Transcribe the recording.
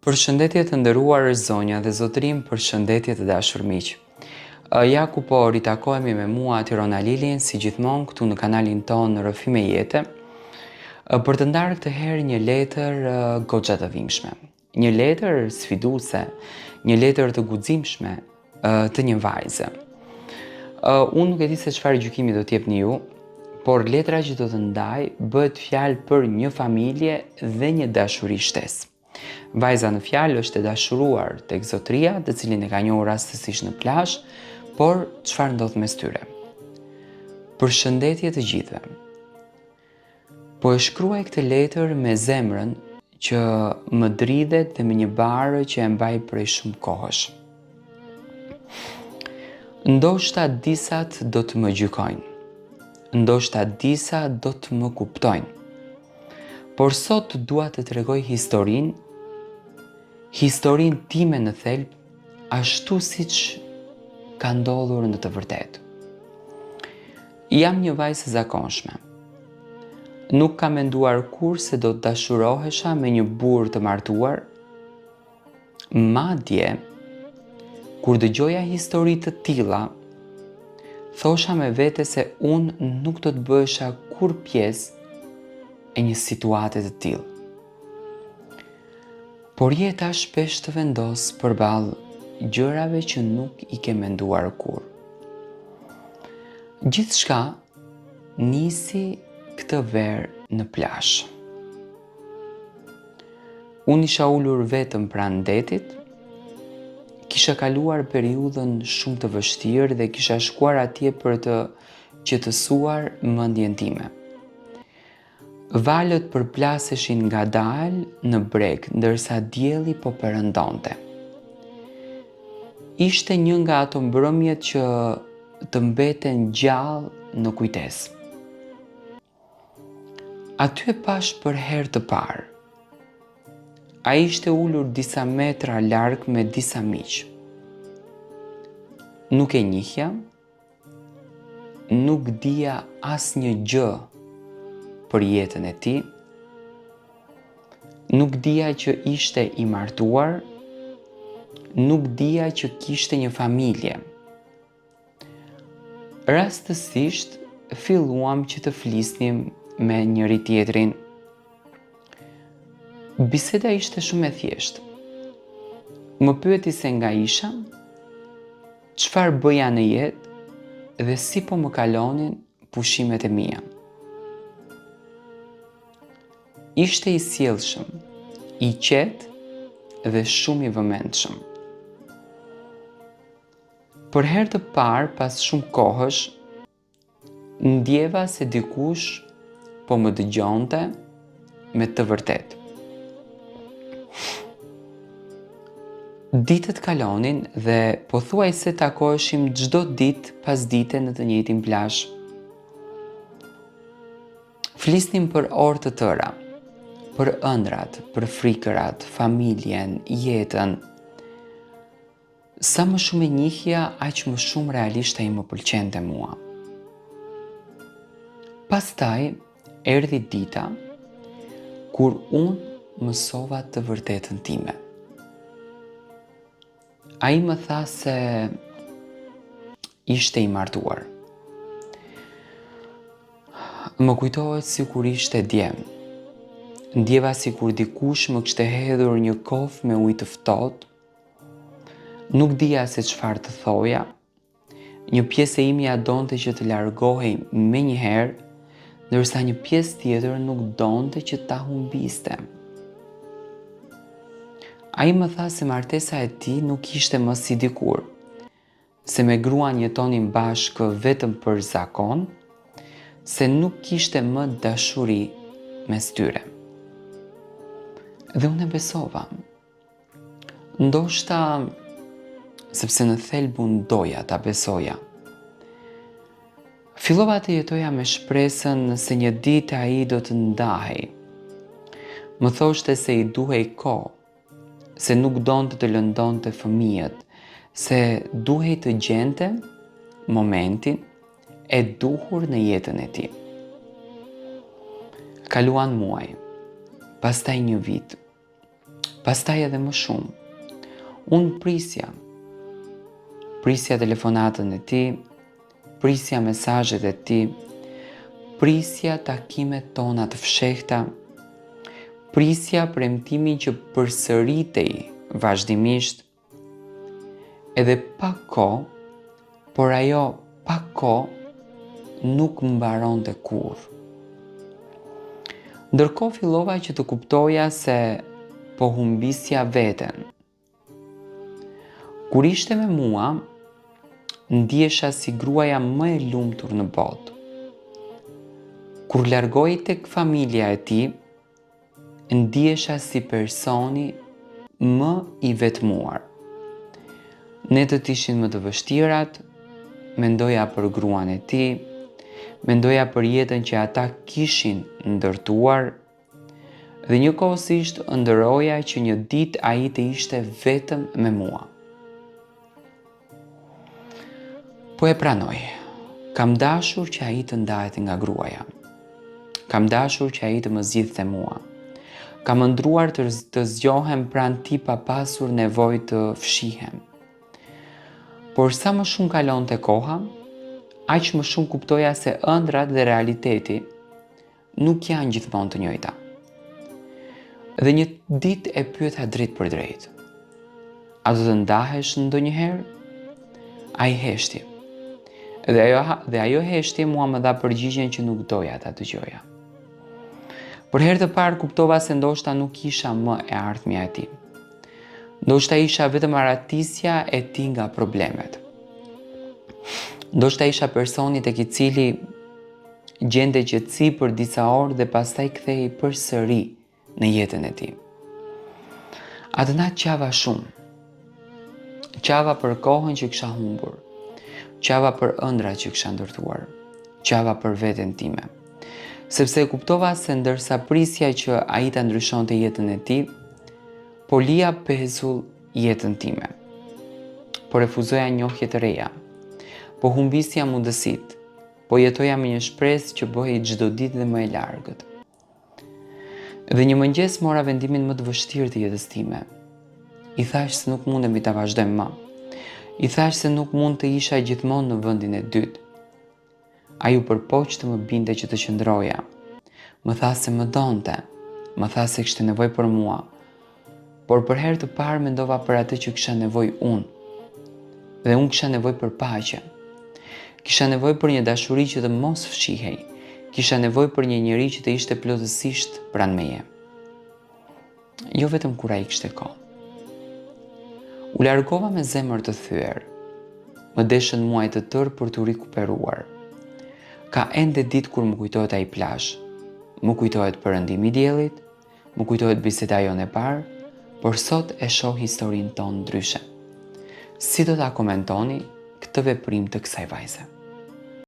Përshëndetje të nderuar zonja dhe zotërinj, përshëndetje të dashur miq. Ja ku po ritakohemi me mua Tirona Lilin, si gjithmonë këtu në kanalin tonë Rrëfime Jete, për të ndarë këtë herë një letër goxha të dhimbshme. Një letër sfiduese, një letër të guximshme të një vajze. Unë nuk e di se çfarë gjykimi do të jepni ju, por letra që do të ndaj bëhet fjalë për një familje dhe një dashuri shtesë. Vajza në fjalë është e dashuruar tek zotëria, të cilin e ka njohur rastësisht në plazh, por çfarë ndodh mes tyre? Përshëndetje të gjithëve. Po e shkruaj këtë letër me zemrën që më dridhet dhe me një barrë që e mbaj prej shumë kohësh. Ndoshta disa do të më gjykojnë. Ndoshta disa do të më kuptojnë. Por sot dua të tregoj historinë, historinë time në thelb, ashtu siç ka ndodhur në të vërtetë. Jam një vajzë e zakonshme. Nuk kam menduar kurrë se do të dashurohesha me një burrë të martuar, Madje, kur dëgjoja histori të tilla, thosha me vete se unë nuk do të bëhesha kurrë pjesë e një situate të tillë. Por jeta shpesh të vendos përballë gjërave që nuk i ke menduar kurrë. Gjithçka nisi këtë verë në plazh. Unë isha ulur vetëm pranë detit, kisha kaluar periudhën shumë të vështirë dhe kisha shkuar atje për të qetësuar mendjen time. Valët përplaseshin ngadalë në breg, ndërsa dielli po perëndonte. Ishte një nga ato mbrëmjet që të mbeten gjallë në kujtesë. Aty e pashë për herë të parë. Ai ishte ulur disa metra larg me disa miq. Nuk e njihja, nuk dija asnjë gjë për jetën e tij, nuk dija që ishte i martuar, nuk dija që kishte një familje. Rastësisht filluam që të flisnim me njëri-tjetrin. Biseda ishte shumë e thjeshtë. Më pyeti se nga isha, çfarë bëja në jetë dhe si po më kalonin pushimet e mia. Ishte i sjellshëm, i qetë dhe shumë i vëmendshëm. Për herë të parë pas shumë kohësh, ndjeva se dikush po më dëgjonte me të vërtetë. Ditët kalonin dhe pothuajse takoheshim çdo ditë pasdite në të njëjtin plazh. Flisnim për orë të tëra, për ëndrrat, për frikërat, familjen, jetën. Sa më shumë e njihja, aq më shumë realisht ai më pëlqente mua. Pastaj erdhi dita kur unë mësova të vërtetën time. Ai më tha se ishte i martuar. Më kujtohet sikur ishte dje. Ndjeva sikur dikush më kishte hedhur një kovë me ujë të ftohtë Nuk dija se çfarë të thoja. Një pjesë e imja donte që të largohej menjëherë, ndërsa një pjesë tjetër nuk donte që ta humbiste. Ai më tha se martesa e tij nuk ishte më si dikur, se me gruan jetonin bashkë vetëm për zakon, se nuk kishte më dashuri mes tyre. Dhe unë e besova. Ndoshta sepse në thelb unë doja ta besoja. Fillova të jetoja me shpresën se një ditë ai do të ndahej. Më thoshte se i duhej kohë, se nuk donte të lëndonte fëmijët, se duhej të gjente momentin e duhur në jetën e tij. Kaluan muaj, pastaj një vit. Pastaj edhe më shumë. Unë prisja. Prisja telefonatën e tij, prisja mesazhet e tij, prisja takimet tona të fshehta, prisja premtimin që përsëritej vazhdimisht, Edhe pak kohë, por ajo pak kohë nuk mbaronte kurrë. Ndërkohë fillova që të kuptoja se po humbisja veten. Kur ishte me mua, ndihesha si gruaja më e lumtur në botë. Kur largohej tek familja e tij, Ndihesha si personi më i vetmuar. Netët ishin më të vështirat, mendoja për gruan e tij, mendoja për jetën që ata kishin ndërtuar dhe njëkohësisht ëndërroja që një ditë ai të ishte vetëm me mua. Po e pranoj. Kam dashur që ai të ndahet nga gruaja. Kam dashur që ai të më zgjidhte mua. Kam ëndërruar të, të zgjohem pranë tij pa pasur nevojë të fshihem. Por sa më shumë kalonte koha, aq më shumë kuptoja se ëndrrat dhe realiteti nuk janë gjithmonë të njëjta. Dhe një ditë e pyeta drejtpërdrejt. A do të ndahesh ndonjëherë? Ai heshti. Dhe ajo, dhe ajo heshtje mua më dha përgjigjen që nuk doja ta dëgjoja. Për herë të parë kuptova se ndoshta nuk isha më e ardhmja e tij. Ndoshta isha vetëm arratisja e tij nga problemet. Ndoshta isha personi tek i cili gjente qetësi për disa orë dhe pastaj kthehej përsëri në jetën e tij. Atë natë qava shumë. Qava për kohën që kisha humbur. Qava për ëndrrat që kisha ndërtuar. Qava për veten time. Sepse e kuptova se ndërsa prisja që ai ta ndryshonte jetën e tij, po lija pezull jetën time. Po refuzoja njohje të reja. Po humbisja mundësitë. Po jetoja me një shpresë që bëhej çdo ditë dhe më e largët. Dhe një mëngjes mora vendimin më të vështirë të jetës time. I thashë se nuk mundemi ta vazhdojmë më. I thashë se nuk mund të isha gjithmonë në vendin e dytë. Ai u përpoq të më bindte që të qëndroja. Më tha se më donte, më tha se kishte nevojë për mua. Por për herë të parë mendova për atë që kisha nevojë unë. Dhe unë kisha nevojë për paqe. Kisha nevojë për një dashuri që të mos fshihej. Kisha nevojë për një njeri që të ishte plotësisht pranë meje. Jo vetëm kur ai kishte kohë. U largova me zemër të thyer. Më deshën muaj të tërë për t'u rikuperuar. Ka ende ditë kur më kujtohet ai plazh. Më kujtohet perëndimi i diellit, Më kujtohet biseda jonë e parë, por sot e shoh historinë tonë ndryshe. Si do ta komentoni këtë veprim të kësaj vajze?